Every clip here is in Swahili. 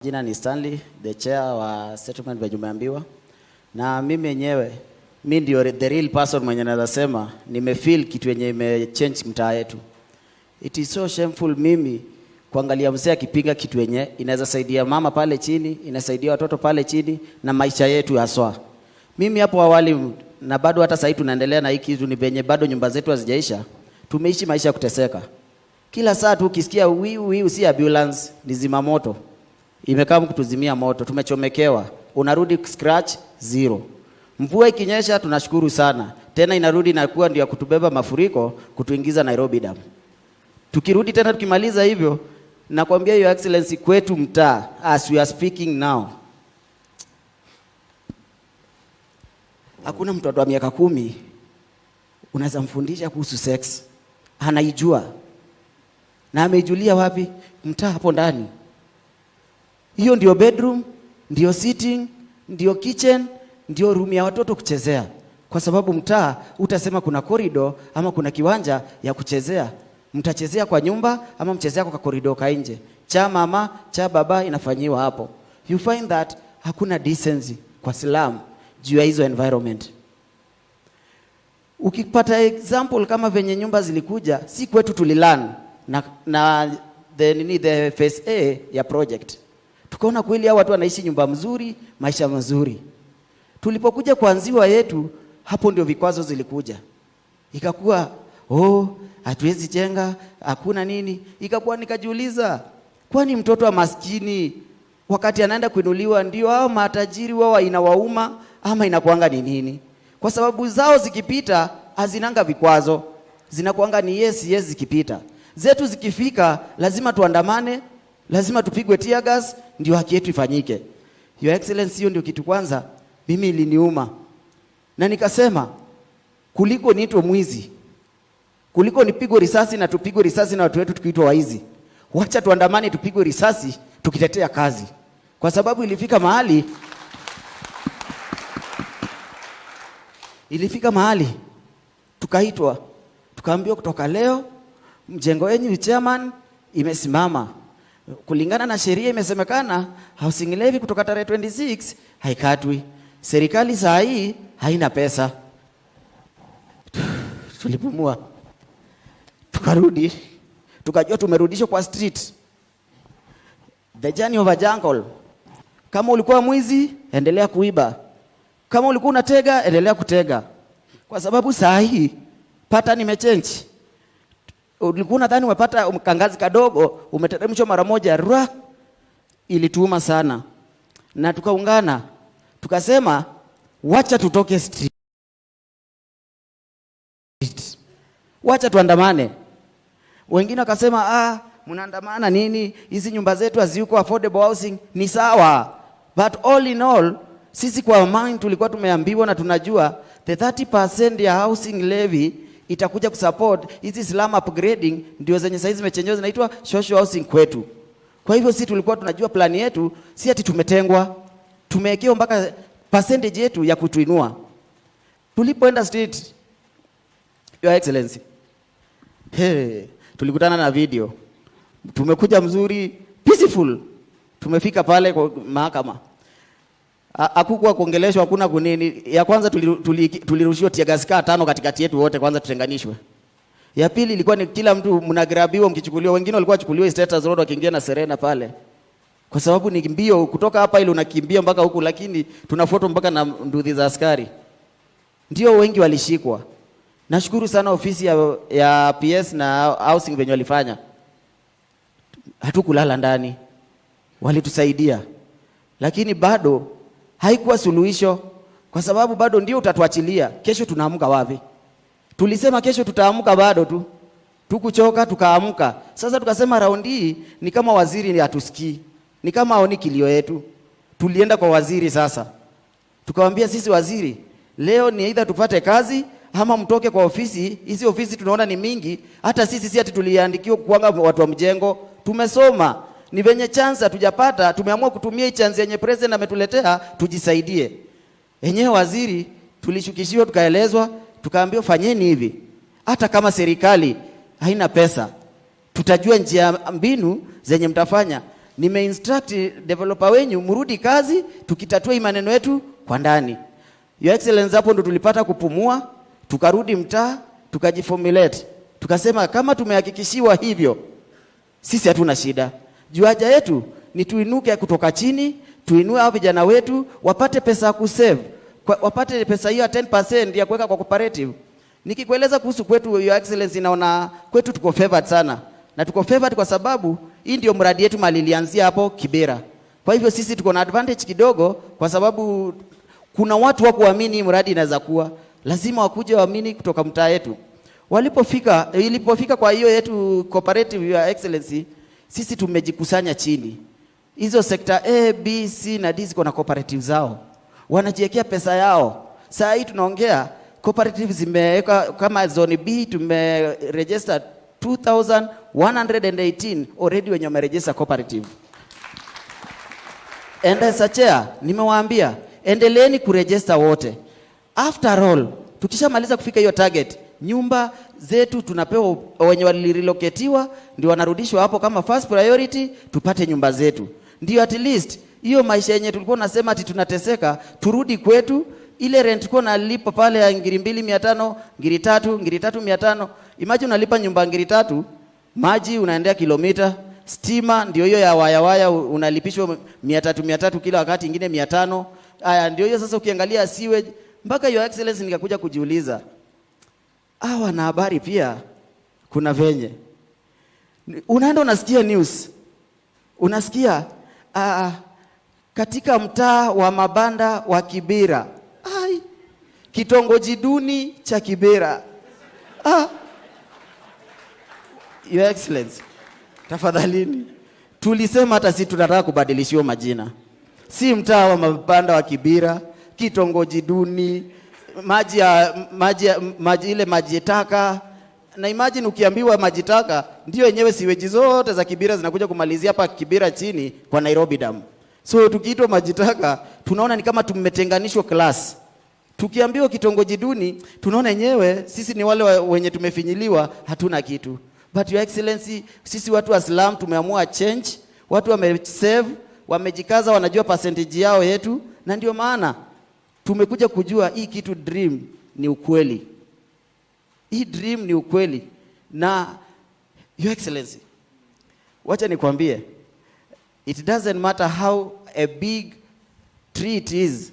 Jina ni Stanley, the chair wa settlement venye umeambiwa. Na mimi yenyewe, mi ndio the real person mwenye naweza sema nimefeel kitu yenye imechange mtaa yetu. It is so shameful mimi kuangalia mzee akipinga kitu yenye inaweza saidia mama pale chini, inasaidia watoto pale chini na maisha yetu haswa. Mimi hapo awali na bado hata sasa tunaendelea na hii kitu, ni venye bado nyumba zetu hazijaisha. Tumeishi maisha ya kuteseka. Kila saa tu ukisikia wiu wiu, si ambulance, ni zima moto. Imekaa kutuzimia moto, tumechomekewa. Unarudi scratch zero. Mvua ikinyesha tunashukuru sana. Tena inarudi na kuwa ndio ya kutubeba mafuriko kutuingiza Nairobi Dam. Tukirudi tena tukimaliza hivyo, nakwambia, Your Excellency, kwetu mtaa as we are speaking now, hakuna mtoto wa miaka 10 unaweza mfundisha kuhusu sex. Anaijua. Na ameijulia wapi? Mtaa hapo ndani. Hiyo ndio bedroom, ndio sitting, ndio kitchen, ndio room ya watoto kuchezea. Kwa sababu mtaa utasema kuna corridor ama kuna kiwanja ya kuchezea. Mtachezea kwa nyumba ama mchezea kwa corridor ka nje. Cha mama, cha baba inafanyiwa hapo. You find that hakuna decency kwa slum juu ya hizo environment. Ukipata example kama venye nyumba zilikuja, si kwetu tulilearn na the, nini, the phase A ya project. Tukaona kweli hao watu wanaishi nyumba mzuri, maisha mazuri. Tulipokuja kuanziwa yetu, hapo ndio vikwazo zilikuja. Ikakuwa, oh, hatuwezi jenga, hakuna nini. Ikakuwa nikajiuliza, kwani mtoto wa maskini wakati anaenda kuinuliwa ndio hao matajiri wao inawauma ama inakuanga ni nini? Kwa sababu zao zikipita hazinanga vikwazo, zinakuanga ni yes yes zikipita. Zetu zikifika lazima tuandamane, lazima tupigwe tear gas ndio haki yetu ifanyike. Your Excellency, hiyo ndio kitu kwanza mimi iliniuma. Na nikasema kuliko niitwe mwizi, kuliko nipigwe risasi na tupigwe risasi na watu wetu tukiitwa waizi, wacha tuandamane tupigwe risasi tukitetea kazi. Kwa sababu ilifika mahali tukaitwa, tukaambiwa kutoka leo mjengo wenu chairman imesimama. Kulingana na sheria imesemekana housing levy kutoka tarehe 26 haikatwi. Serikali saa hii haina pesa. Tulipumua. Tukarudi, tukajua tumerudishwa kwa street. The journey of a jungle. Kama ulikuwa mwizi, endelea kuiba. Kama ulikuwa unatega, endelea kutega. Kwa sababu saa hii pattern imechange. Ulikuwa unadhani umepata kangazi kadogo, umeteremshwa mara moja, ra, ilituuma sana. Na tukaungana, tukasema wacha tutoke street. Wacha tuandamane. Wengine wakasema, mnaandamana nini? Hizi nyumba zetu haziko affordable housing. Ni sawa. But all in all, sisi kwa mind tulikuwa tumeambiwa na tunajua the 30% ya housing levy itakuja kusupport hizi slum upgrading, ndio zenye saizi zimechenjewa zinaitwa social housing kwetu. Kwa hivyo sisi tulikuwa tunajua plan yetu, si ati tumetengwa, tumewekewa mpaka percentage yetu ya kutuinua. Tulipoenda street, Your Excellency, hey, tulikutana na video. Tumekuja mzuri, peaceful. Tumefika pale kwa mahakama. Hakukuwa kuongeleshwa, hakuna kunini. Ya kwanza tulirushiwa tear gas kaa 5 katikati yetu wote, kwanza tutenganishwe. Ya pili ilikuwa ni kila mtu mnagrabiwa mkichukuliwa, wengine walikuwa wachukuliwa Status Road wakiingia na Serena pale. Kwa sababu ni mbio kutoka hapa ile unakimbia mpaka huku, lakini tunafuatwa mpaka na nduthi za askari. Ndio wengi walishikwa. Nashukuru sana ofisi ya PS na housing venye walifanya. Hatukulala ndani. Walitusaidia. Lakini bado haikuwa suluhisho, kwa sababu bado ndio utatuachilia. Kesho tunaamka wapi? Tulisema kesho tutaamka, bado tu. Tukuchoka tukaamka. Sasa tukasema raundi hii ni kama waziri ni hatusikii. Ni kama haoni kilio yetu. Tulienda kwa waziri sasa. Tukamwambia sisi waziri, leo ni either tupate kazi ama mtoke kwa ofisi. Hizi ofisi tunaona ni mingi. Hata sisi si ati tuliandikiwa kuanga watu wa mjengo. Tumesoma. Ni venye chance hatujapata, tumeamua kutumia hii chance yenye president ametuletea tujisaidie. Enyewe waziri tulishukishiwa, tukaelezwa, tukaambiwa fanyeni hivi. Hata kama serikali haina pesa, tutajua njia mbinu zenye mtafanya. Nimeinstruct developer wenyu mrudi kazi, tukitatua hii maneno yetu kwa ndani. Your Excellency, hapo ndo tulipata kupumua, tukarudi mtaa, tukajiformulate, tukasema kama tumehakikishiwa hivyo, sisi hatuna shida. Juu haja yetu ni tuinuke kutoka chini, tuinue hao vijana wetu wapate pesa ya kusave, wapate pesa hiyo ya 10% ya kuweka kwa cooperative. Nikikueleza kuhusu kwetu, Your Excellency, naona kwetu tuko favored sana, na tuko favored kwa sababu hii ndio mradi yetu mali ilianzia hapo Kibera. Kwa hivyo sisi tuko na advantage kidogo, kwa sababu kuna watu wa kuamini hii mradi inaweza kuwa, lazima wakuje waamini kutoka mtaa yetu. Walipofika, ilipofika kwa hiyo yetu cooperative, Your Excellency, sisi tumejikusanya chini. Hizo sekta A, B, C na D ziko na cooperative zao, wanajiwekea pesa yao. Saa hii tunaongea cooperative zimeweka kama zone B tumeregister 2118 already wenye wameregister cooperative. And as a chair, nimewaambia endeleeni kuregister wote. After all, tukishamaliza kufika hiyo target, nyumba zetu tunapewa, wenye walirelocatiwa ndio wanarudishwa hapo kama first priority, tupate nyumba zetu. Ndio at least hiyo maisha yenye tulikuwa nasema ati tunateseka, turudi kwetu. Ile rent tulikuwa nalipa pale ya ngiri 2,500, ngiri 3, ngiri 3,500. Imagine unalipa nyumba ngiri 3, maji unaendea kilomita, stima ndio hiyo ya waya waya unalipishwa 300 300 kila wakati, ingine 500. Aya, ndio hiyo sasa. Ukiangalia sewage mpaka, Your Excellency, nikakuja kujiuliza, hawa wanahabari pia kuna venye unaenda unasikia news, unasikia katika mtaa wa mabanda wa Kibera, ai, kitongoji duni cha Kibera. Ah. Your Excellency, tafadhalini, tulisema hata si tunataka kubadilishiwa majina, si mtaa wa mabanda wa Kibera, kitongoji duni, maji ya maji ya maji ile maji taka. Na imagine ukiambiwa maji taka ndio yenyewe sewage zote za Kibera zinakuja kumalizia hapa Kibera chini kwa Nairobi Dam. So tukiitwa maji taka tunaona ni kama tumetenganishwa class. Tukiambiwa kitongoji duni tunaona yenyewe sisi ni wale wenye tumefinyiliwa, hatuna kitu. But Your Excellency, sisi watu wa slum tumeamua change, watu wamesave, wamejikaza, wanajua percentage yao yetu, na ndio maana tumekuja kujua hii kitu dream ni ukweli. Hii dream ni ukweli. Na Your Excellency, wacha nikwambie, it doesn't matter how a big tree it is,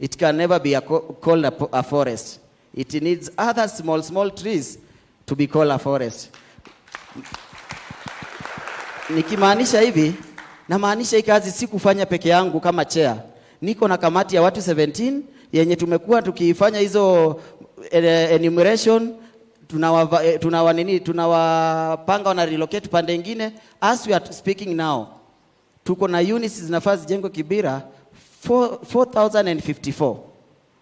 it can never be called a forest. It needs other small, small trees to be called a forest. Nikimaanisha hivi, namaanisha hii kazi si kufanya peke yangu kama chair. Niko na kamati ya watu 17 yenye tumekuwa tukiifanya hizo enumeration, tunawa nini, tunawapanga wana relocate pande ingine. As we are speaking now, tuko na units zinafaa zijengwe Kibera 4054.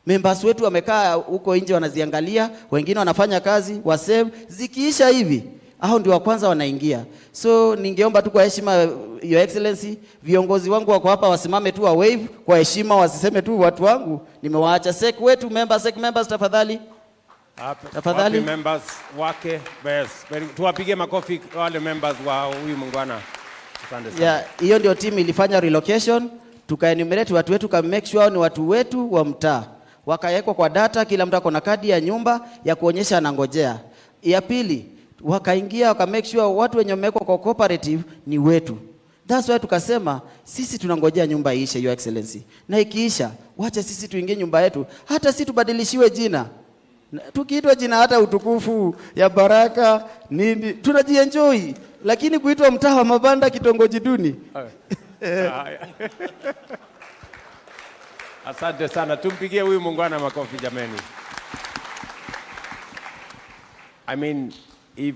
Members wetu wamekaa huko nje wanaziangalia, wengine wanafanya kazi wa save, zikiisha hivi hao ndio wa kwanza wanaingia. So ningeomba tu kwa heshima, Your Excellency, viongozi wangu wako hapa wasimame tu wa wave kwa heshima, wasiseme tu watu wangu nimewaacha. Sec wetu members, sec members tafadhali. Tafadhali. Wapi members wake? Yes. Tuwapige makofi wale members wa huyu muungwana. Asante sana. Yeah, hiyo ndio team ilifanya relocation, tukaenumerate watu wetu, ka make sure ni watu wetu wa mtaa, wakawekwa kwa data, kila mtu ako na kadi ya nyumba ya kuonyesha anangojea. Ya pili, wakaingia waka make sure watu wenye wamewekwa kwa cooperative ni wetu. That's why tukasema sisi tunangojea nyumba iishe, Your Excellency, na ikiisha, wacha sisi tuingie nyumba yetu, hata si tubadilishiwe jina. Tukiitwa jina hata utukufu ya baraka nini, tunajienjoy, lakini kuitwa mtaa wa mabanda, kitongoji duni. Haya. Asante sana, tumpigie huyu muungwana makofi jameni. I mean, if